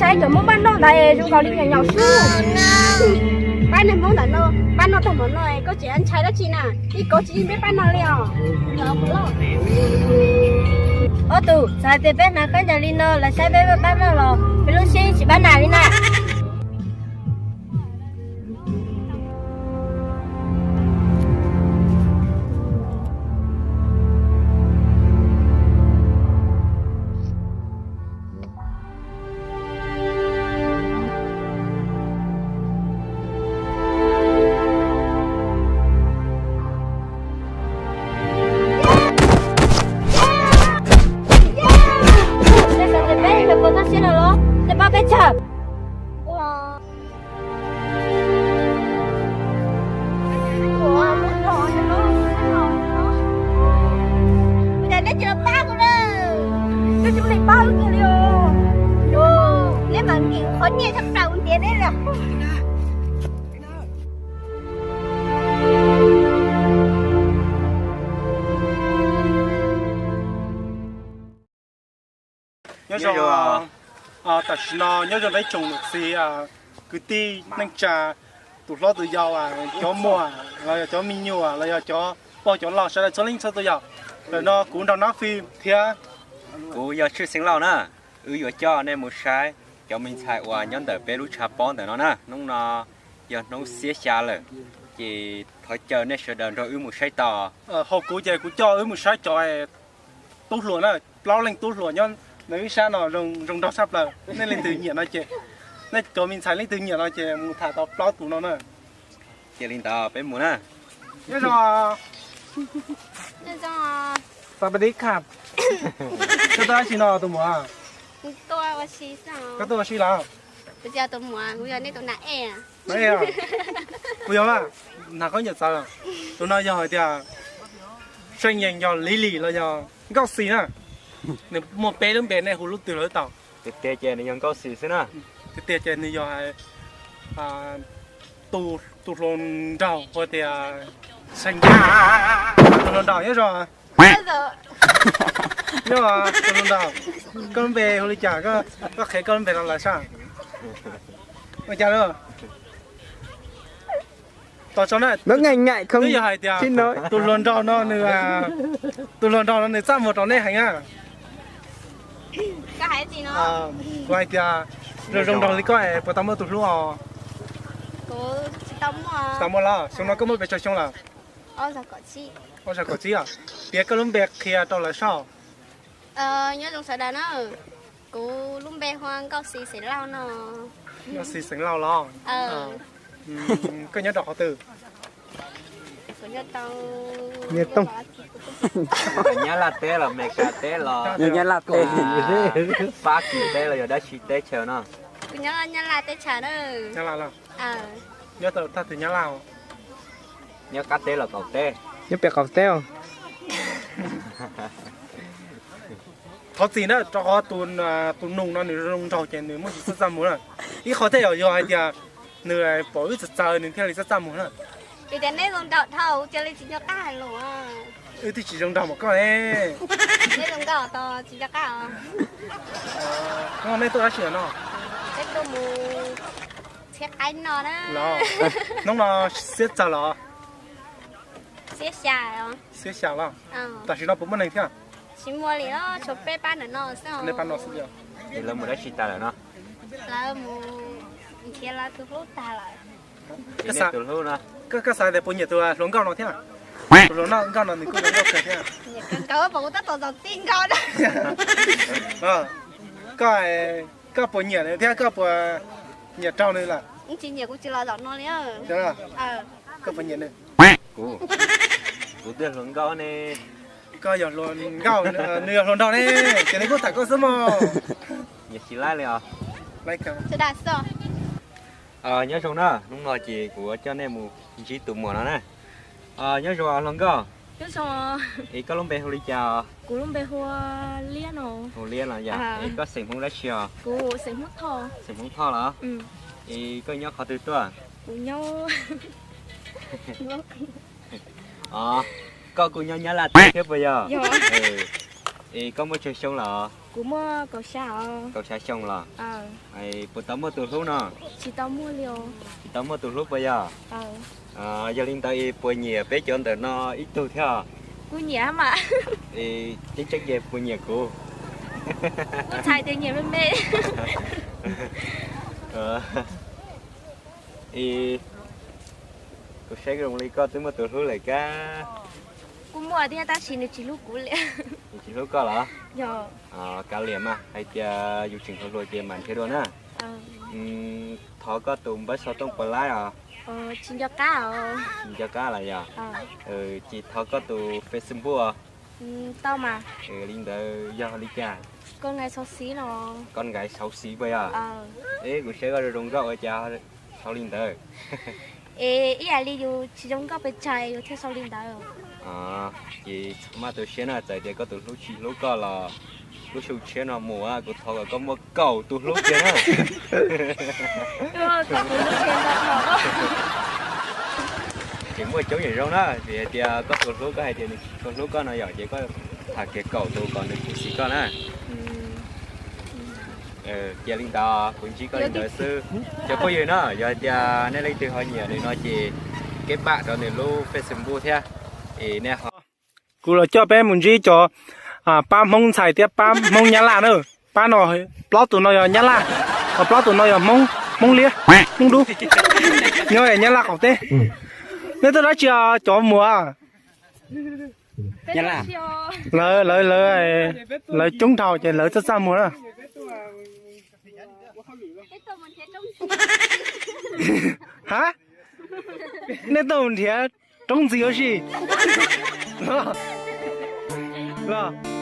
Saib cov Hmoob pab noj ntawd zoo nkaus li nyaum nyaum xwb. Pab niag Hmoob ntawm no, pab noj tag mov no koj tseem ntshai dab tsi na? Ib kov tsis yeej peb pab noj li os. Ob tug, txawm hais tias peb hnav khaub ncaws li no los saib peb pab noj los peb lub siab tsis pab noj li na. Peb xav tias peb yuav puas txoj sia no los nej pab peb tsawg. Ua cas neb tsis los pab kuv na? Neb tsis muaj neeg pab wb kiag li os. Neb mas nkim qhov nyiaj tshaj plaws kuv ntiav neb li. Nyob zoo, tam sim no nyob zoo ib tsoom niam txiv, kwv tij neej tsa, tus hlob tus yau, cov muam los yog cov me nyuam los yog cov pog cov los sawv daws txhua leej txhua tus yom. Ntawm no kuv nrog Nab Fij thiab kuv yog Tshwj Xeev Lauj na, wb yuav coj nej mus saib cov me ntxhais uas nyob ntawm peb lub tshav pob ntawm no na. Hnub no yog hnub xiab xya lawm, ces thov caw nej sawv daws nrog wb mus saib tau. Ho kuv ces kuv coj wb mus saib cov tub hluas na, plaub leej tub hluas nyob ntawm wb sab no zoo nraug tshaj plaws. Nej leej twg nyiam no ces, nej cov me ntxhais leej twg nyiam no ces mus tham tau plaub tus no na. Cia li ntawd peb mus na. Nyob zoo. Nyob zoo. Sawv daws dab tsi no tus muam? Koj tuaj ua si los? Kuv yog, kuv yog na. Kuv yog mas, hnav khaub ncaws txawv. Tus no yog hais tias seej yees yog Lili los yog Nkauj Xis na. Nws muaj peb lub npe, nej hu lub twg los tau. Tiag tiag ces nws yog Nkauj Xis xwb na. Tiag tiag ces nws yog tus hluas nraug hu tias Seej Yees. Tus hluas nraug nyob zoo. Nyob tus hluas nraug, koj lub npe hu li cas? Koj qhia koj lub npe rau lawv saib. Ua cas lawm? Tos tso na, twb yog hais tias tus hluas nraug no nws, tus hluas nraug no nws txaj muag rau nej heev na. Kuv hais tias zoo zoo nraug li koj es puas tau muaj tus hlub os? Tsis tau muaj los? Xyoo no koj muaj pes tsawg xyoo lawm? Ob zaug kaum tsib os. Piav koj lub npe qhia rau lawv saib. Nyob zoo sawv daws na, kuv lub npe hu Nkauj Xis Xeem Lauj no. Nkauj Xis Xeem Lauj los? Koj nyob rau qhov twg? Kuv nyob rau Nyab Laj teb los Amelikas teb los, Nyab Laj teb, Fab Kis teb los yog dab tsi teb chaws no? Kuv nyob Nyab Laj teb chaws na. Nyab Laj los? Nyob tau thaj twg Nyab Laj? Nyob qab teb los qaum teb? Nyob pem qaum teb os. Thov txim na, rau qhov tus nus no nws zoo nraug ces nws muaj tsis txaj txaj muag na. Ib qho thiaj yog, yog hais tias nws pom wb txawv txawv nws thiaj li txaj txaj muag na. Vim tias neb zoo nraug dhau cia li tsis nco qab hais lus. Wb twb tsis zoo nraug mas koj ne. Neb zoo nkauj tos tsis nco qab os. Hnub no nej tuaj dab tsi no? Peb tuaj mus txhiab qaib no na. Los, hnub no xiab txawg los? Xiab xya. Xiab xya los? Tam sim no puas muaj neeg thiab? Tsis muaj li os, tshuav peb pab ntawm no xwb. Nej pab no xwb os. Ces lawv mus dab tsi tas lawm no? Lawv mus nrhiav lawv tus hlub tag lawm. Tus hlub no. Koj xav tias puas nyiam tus hluas nkauj no thiab? Tus hluas nkauj no nws kuj zoo nkauj kawg thiab. Nkawd pom kuv tab tom zaum tij nkawd na. Koj, koj puas nyiam nws thiab koj puas nyiam raug nws lawm? Tsis nyiam kuv tsis los zaum no li. Koj puas nyiam nws? Kuv, kuv twb hluas nkauj ne. Koj yog hluas nkauj, nws yog hluas nraug ne, ces nws kuj tham koj xwb mog. Nyiam tsis laib li os. Nyob zoo na, hnub no ces kuv coj nej mus ntsib tus muam no na. Nyob zoo hluas nkauj. Es koj lub npe hu li cas? Kuv lub npe hu Liab no. Hu Liab no yom. Es koj xeem Hmoob dab tsi os? Xeem Hmoob Thoj los? Es koj nyob qhov twg tuaj? Os, koj kuj nyob Nyab Laj teb thiab puas yog? Es koj muaj tsawg xyoo lawm? Kuv muaj kaum xya os. Kaum xya xyoo los? Puas tau muaj tus hlub no? Tsis tau muaj li os. Tsis tau muaj tus hlub puas yog? Yog li ntawd es puas nyiam peb cov ntawm no ib tug thiab? Kuv nyiam mas. Es tseeb tseeb ces puas nyiam kuv? Kuv txhais tias nyiam me me. Es kuv saib zoo li koj twb muaj tus hlub lawm kab. Kuv muaj thiab tab sis nws tsis hlub kuv li. Nws tsis hlub koj los? Yog. Kav liam mas, hais tias yus tseem hluas hluas ces mam nrhiav dua na. Thov koj tus npawb xov tooj puas laib os? Tsis nco qab. Tsis nco qab los yog? Ces thov koj tus Facebook os. Tau mas. Li ntawd yog li cas? Koj nqaim xauv xiv no. Koj nqaim xauv xiv puas yog? Es kuv saib koj zoo zoo nkauj ua cas sau li ntawd? Es ib yam li yus tsis zoo nkauj pes tsawg yus thiaj sau li ntawd. Ces txhob maj tu siab na, txawm tias koj tus hlub tsis hlub koj los lub xyoo tshiab no mus kuv thov kom koj muaj kaum tus hlub kiag na. Ces muaj coob yam zoo na, vim hais tias koj tus hlub koj hais tias nws tsis tshua hlub koj no yom, ces koj tham kiag kaum tus kom nws khuv xim koj na. Cia li ntawd kuv ntsib koj li ntawd xwb. Cov phooj ywg na, yog hais tias nej leej twg ho nyiam nws no ces keb pam rau nws lub Facebook thiab. Es nej ho, kuv los coj peb mus ntsib cov pab Hmoob ntxhais thiab pab Hmoob Nyab Laj na. Pab no, plaub tus no yog Nyab Laj, ho plaub tus no yog Hmoob, Hmoob Liab, Hmoob Dub, nyob Nyab Laj qaum teb. Nej tuaj dab tsi cov muam? Lawv, lawv, lawv coob dhau ces lawv txaj txaj muag na. Ha? Nej tuaj nrhiav roob ntxiv ua si los?